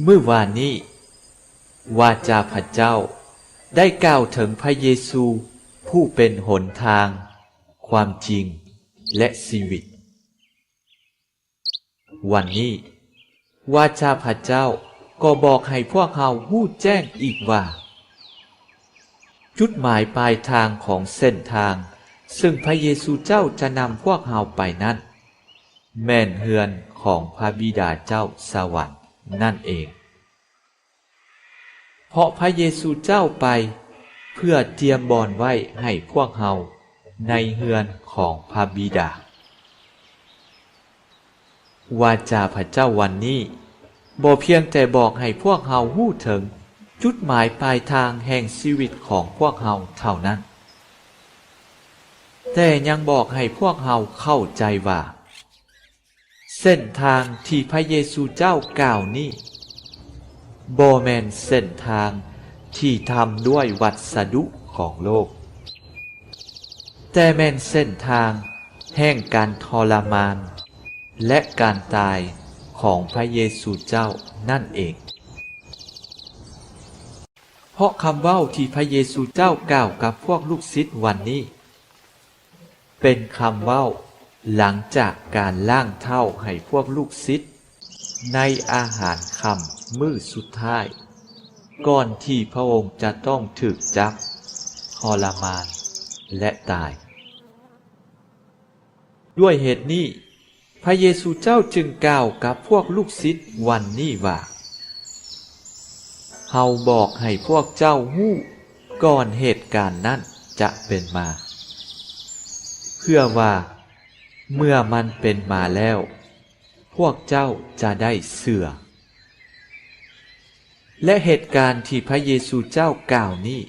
ມື້ວານນີ້ ວາຈາພະເຈົ້າໄດ້ກ່າວເຖິງພະເຢຊູ ຜູ້ເປັນຫົນທາງ, ຄວາມຈິງ ແລະ ຊີວິດ. ວັນນີ້ ວາຈາພະເຈົ້າກໍບອກໃຫ້ພວກເຮົາຮູ້ແຈ້ງອີກວ່າ ຈຸດໝາຍປາຍທາງຂອງເສັ້ນທາງ ເຊິ່ງພະເຢຊູເຈົ້າຈະນຳພວກເຮົາໄປນັ້ນ ແມ່ນເຮືອນຂອງພະບິດາເຈົ້າສະຫວັນນັ້ນເອງ. ເພາະພະເຢຊູເຈົ້າໄປເພື່ອຕຽມບ່ອນໄວ້ໃຫ້ພວກເຮົາໃນເຮືອນຂອງພະບິດາ. ວາຈາພະເຈົ້າວັນນີ້ບໍ່ພຽງແຕ່ບອກໃຫ້ພວກເຮົາຮູ້ເຖິງຈຸດໝາຍປາຍທາງແຫ່ງຊີວິດຂອງພວກເຮົາເທົ່ານັ້ນ, ແຕ່ຍັງບອກໃຫ້ພວກເຮົາເຂົ້າໃຈວ່າ ເສັ້ນທາງທີ່ພະເຢຊູເຈົ້າກ່າວນີ້ ບໍ່ແມ່ນເສັ້ນທາງທີ່ທຳດ້ວຍວັດສະດຸຂອງໂລກ, ແຕ່ແມ່ນເສັ້ນທາງແຫ່ງການທໍລະມານ ແລະ ການຕາຍຂອງພະເຢຊູເຈົ້ານັ້ນເອງ. ເພາະຄຳເວົ້າທີ່ພະເຢຊູເຈົ້າກ່າວກັບພວກລູກສິດວັນນີ້ ເປັນຄຳເວົ້າຫຼັງຈາກການລ້າງເທົ້າໃຫ້ພວກລູກສິດໃນອາຫານຄ່ຳມື້ສຸດທ້າຍ ກ່ອນທີ່ພະອົງຈະຕ້ອງຖືກຈັບ, ທໍລະມານ ແລະ ຕາຍ. ດ້ວຍເຫດນີ້ ພະເຢຊູເຈົ້າຈຶ່ງກ່າວກັບພວກລູກສິດວັນນີ້ວ່າ, ເຮົາບອກໃຫ້ພວກເຈົ້າຮູ້ກ່ອນເຫດການນັ້ນຈະເປັນມາ, ເພື່ອວ່າເມື່ອມັນເປັນມາແລ້ວ ພວກເຈົ້າຈະໄດ້ເຊື່ອ. ແລະ ເຫດການທີ່ພະເຢຊູເຈົ້າກ່າວນີ້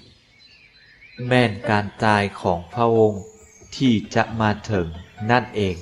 ແມ່ນການຕາຍຂອງພະອົງທີ່ຈະມາເຖິງນັ້ນເອງ.